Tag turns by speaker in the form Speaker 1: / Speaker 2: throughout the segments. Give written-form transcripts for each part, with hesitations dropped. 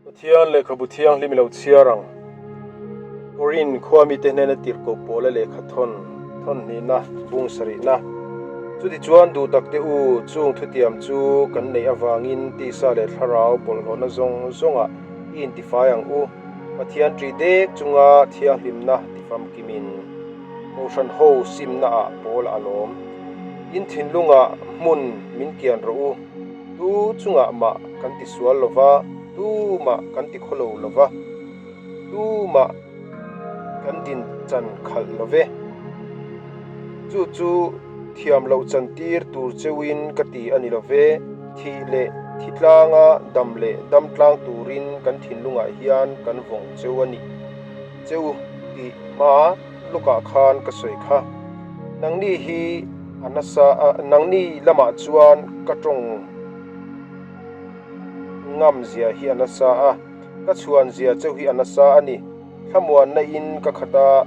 Speaker 1: Pathian lehkhabu thianghlim i lo chhiar ang. Korin khua mite hnena tirhkoh pawla lehkha thawn thawn hnihna bung sarihna. Chutichuan duh takte u, chung thutiam chu kan neih avangin tisa leh thlarau bawlhhlawhna zawng zawngah i intifai ang u. Pathian ṭih dek chunga thianghlimna tifamkimin Kohhran ho simna ah pawl a lawm. In thinlungah hmun min kian rawh u. Tu chungah mah kan ti sual lo va, tu mah kan ti khaw lo lo va, tu mah kan din chan khalh lo ve. Chu chu thiam loh chan tir tur cheuhin ka ti a ni lo ve. Thih leh thi tlanga dam leh dam tlang turin kan thinlungah hian kan vawng cheu a nih cheu tih hma lawkah khan ka sawi kha. Nangni hi a nasa a, nangni lamah chuan ka tawng ngam zia hi a nasa a, ka chhuan zia cheu hi a nasa a ni. Thlamuanna in ka khat a,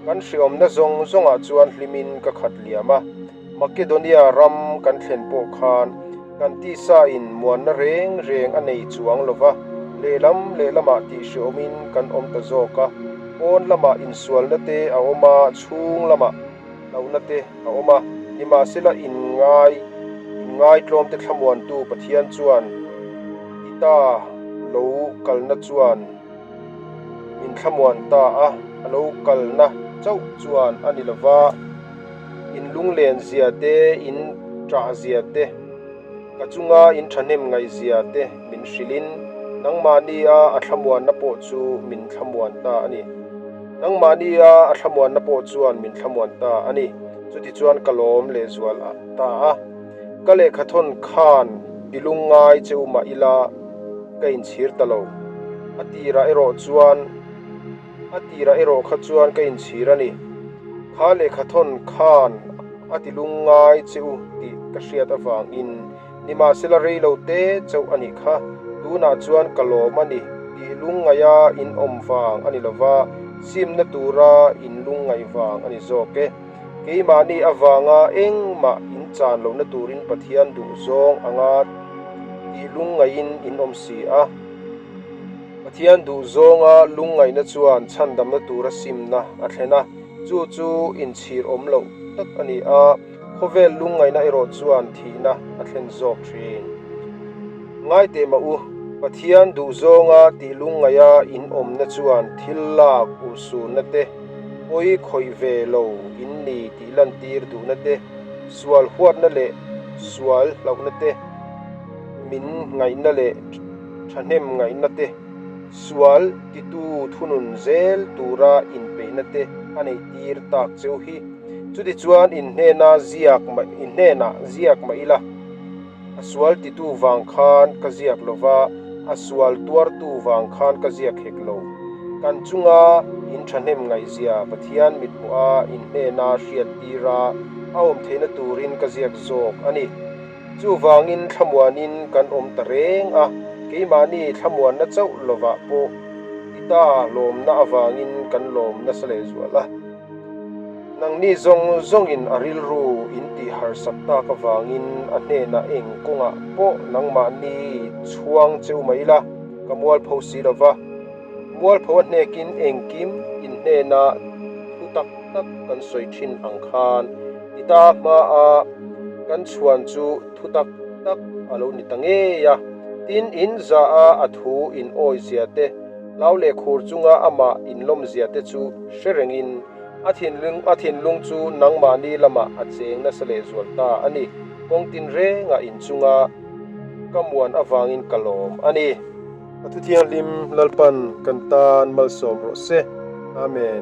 Speaker 1: kan hreawmna zawng zawngah chuan hlimin ka khat liam a. Makedonia ram kan thlen pawh khan kan tisa in muanna reng reng a nei chuang lo va, lehlam lehlamah tih hreawmin kan awm ta zawk a, pawn lamah insualna te a awm a, chhung lamah hlauhna te a awm a, nimahsela inngai inngaitlawmte thlamuantu Pathian chuan Tita lo kalna chuan Min thlamuan ta a, a lo kalna chauh chuan a ni lova, in lunglen zia te, in ṭah zia te, ka chunga in ṭhahnem ngaih zia te min hrilhin nangmahni a a thlamuanna pawh chu min thlamuan ta a ni. Nangmahni a a thlamuanna pawh chuan min thlamuan ta a ni. Chutichuan ka lawm lehzual ta a. Ka lehkhathawn khan ti lungngai che u mah ila ka inchhir ta lo. A tirah erawh chuan a tirah erawh kha chuan ka inchhir a ni. Kha lehkhathawn khan a ti lungngai che u tih ka hriat avangin nimahsela rei lo te chauh a nih kha. Tunah chuan ka lawm a ni tih lungngaia in awm vang a ni lova, simna tura in lungngaih vang a ni zawk e. Keimahni avanga engmah in chan lohna turin Pathian duh zawng anga tih lungngaihin in awm si a. Pathian duh zawnga lungngaihna chuan chhandamna tura simna a thlen a, chu chu inchhir awm loh tak a ni a, khawvel lungngaihna erawh chuan thihna a thlen zawk thin. Ngai teh mah u, Pathian duh zawnga tih lungngaia in awmna chuan thil lak urhsunna te, Pawi khawih ve lo in ni tih lantir duhna te, sual huatna leh sual hlauhna te, min ngaihna leh thahnem ngaihna te, sual titu thunun zel tura inpeihna te a neihtir tak cheu hi. Chutichuan in hnena ziak in hnenah ziak mah ila. A sual titu vang khan ka ziak lo va, a sual tuartu vang khan ka ziak hek lo. Kan chunga in thahnem ngaihzia Pathian mithmuha in hnena hriattir a, a awm theihna turin ka ziak zawk a ni. Chuvangin thlamuanin kan awm ta reng a, keimahni thlamuanna chauh lovah pawh Tita lawmna avangin kan lawm nasa lehzual a. Nangni zawng zawngin a rilru in tih harsak tak avangin a hnenah eng kawngah pawh nangmahni chhuang che u mai la, ka mualpho si lo va. Mualpho a hnekin engkim in hnena thu tak tak kan sawi thin ang khan Tita hmaa kan chhuan chu thu tak tak a lo ni ta ngei a. Tin, in zaha a thu in awizia te, Hlau leh khur chunga amah inlawmzia te chu hre rengin a thinlung a thinlung chu nangmahni lamah a cheng nasa lehzual ta a ni. Kawng tinrengah inchunga ka muan avangin ka lawm a ni. A thuthianghlim Lalpan kan tan malsawm rawh se. Amen.